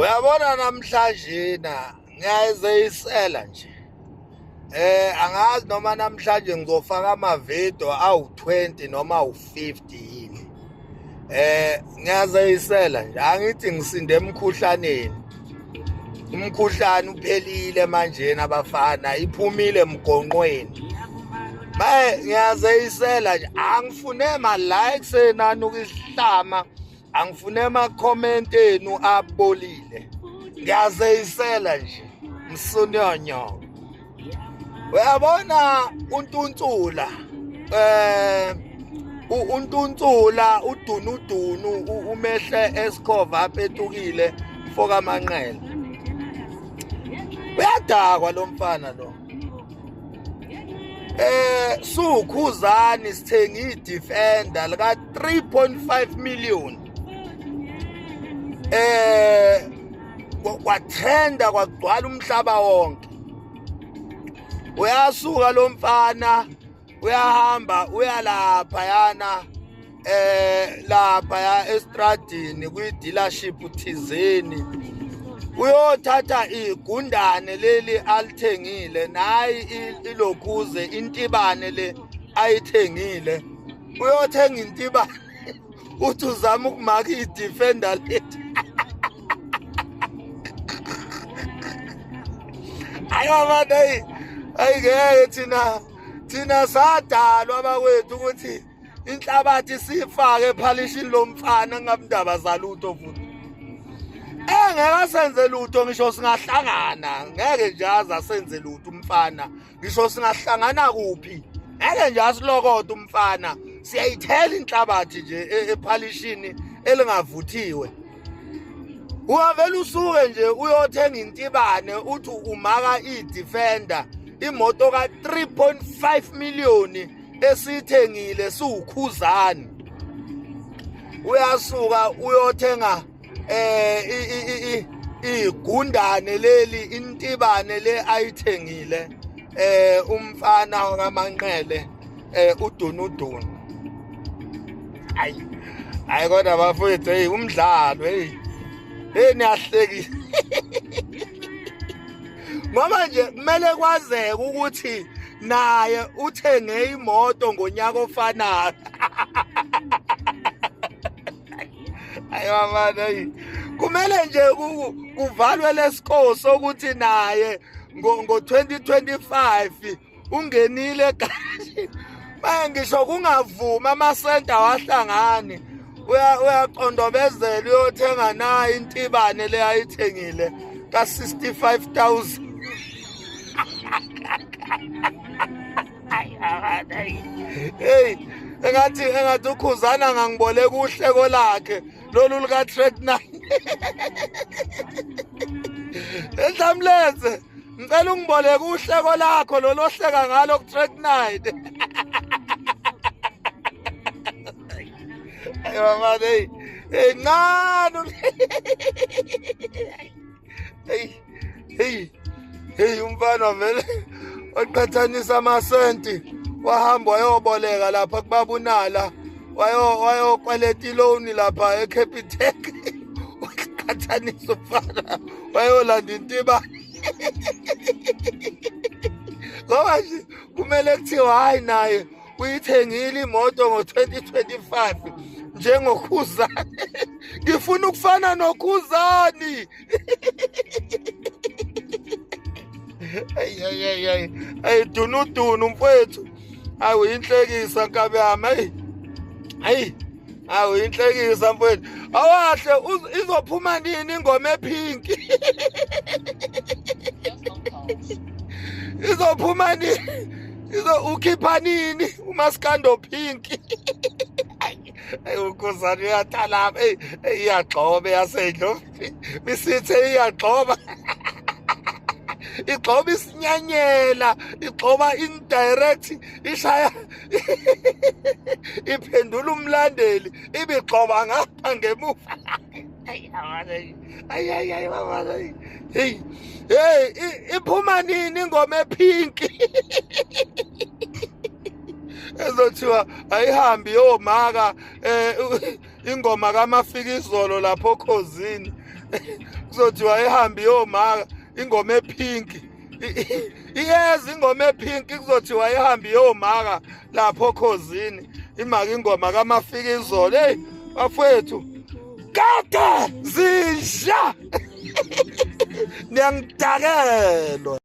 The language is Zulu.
Uyabona namhlanje na ngiyayizeyisela nje. Angazi noma namhlanje ngizofaka ama video awu20 noma awu50 yini. Ngiyazeyisela nje angithi ngisinde emkhuhlaneni. Umkhuhlane uphelile manje nabafana iphumile emgonqweni. Maye ngiyazeyisela nje angifune ma likes enanuka isihlama angifune ama-comment enu abolile ngiyazeyisela nje msunyonyo uyabona untuntula untuntula udunudunu umehle esikhova apetukile mfoka manqele uyadakwa lo mfana lo. Sukhuzani sithenga i-defender lika 3.5 million. Kwatrenda kwagcwala umhlaba wonke. Uyasuka lo mfana uyahamba uyalapha yana lapha ya estradini kwi dealership thizeni uyothatha igundane leli alithengile nayi ilokhuze intibane le ayithengile uyothenga intibane uthi uzama ukumaka i-defender lethu. Ayi abantu ayi ayingeke thina sadalwa abakwethu ukuthi inhlabathi sifake ephalishini lomfana ngabindaba zalutho futhi engeke asenze lutho ngisho singahlangana ngeke nje aze asenze lutho umfana ngisho singahlangana kuphi ngeke nje asilokoda umfana siyayithela inhlabathi nje ephalishini elingavuthiwe. Ungavele usuke nje uyothenga intibane uthi umaka i-defender imoto ka 3.5 million esithengile siwukhuzani. Uyasuka uyothenga igundane leli intibane le ayithengile umfana kaManqele udunudunu. Ayi hayi kodwa bafowethu hey umdlalo hey hey niyahlekisa ngoba nje kumele kwazeke ukuthi naye uthenge imoto ngonyaka ofanayo. Ayi mama hey kumele nje kuvalwe lesikhosi ukuthi naye ngo 2025 ungenile kahle. Manje ngisho kungavumi amasenta wahlangani uyaqondobezela uyothenga nayo intibane le ayithengile ka 65000. Hey engathi ukhuzana ngangiboleka uhleko lakhe lolu lika track 9. Enhlamlenze ngicela ungiboleke uhleko lakho lolu ohleka ngalo ku track 9. Ayi mama hey hey ncane hey hey hey umfana vele waqhathanisa amasenti wahamba wayoboleka lapha kubabunala wayokweleta iloan lapha eCapitec waqhathanisa umfana wayolanda intibane ngoba nje kumele kuthiwa hayi naye uyithengile imoto ngo-2025 njengokhuzani. Ngifuna ukufana nokhuzani. Ayi ayi ayi ayi ayi dunudunu mfowethu. Ayi uyinhlekisa nkabi yami ayi ayi awu inhlekisa mfowethu. Awahle izophuma nini ingoma ephinki? Izophuma nini? Izo ukhipha nini umaskando pink? Ayi ukhuzani uyathalapha hey iyagxoba yasendlo misithe iyagxoba igxoba isinyanyela igxoba indirect ishaya iphendula umlandeli ibigxoba ngapha ngemuva. Ayi ayi ayi baba hey hey iphuma nini ingoma ephinki ezothiwa ayihambi yomaka ingoma kaMafikizolo lapho okhozini. Kuzothiwa ihambe iyomaka ingoma epink. Iyeza ingoma epink, kuzothiwa ihambe iyomaka lapho okhozini, imaka ingoma kamafika izolo. Hey bafowethu, kade zinja, niyangidakelwa.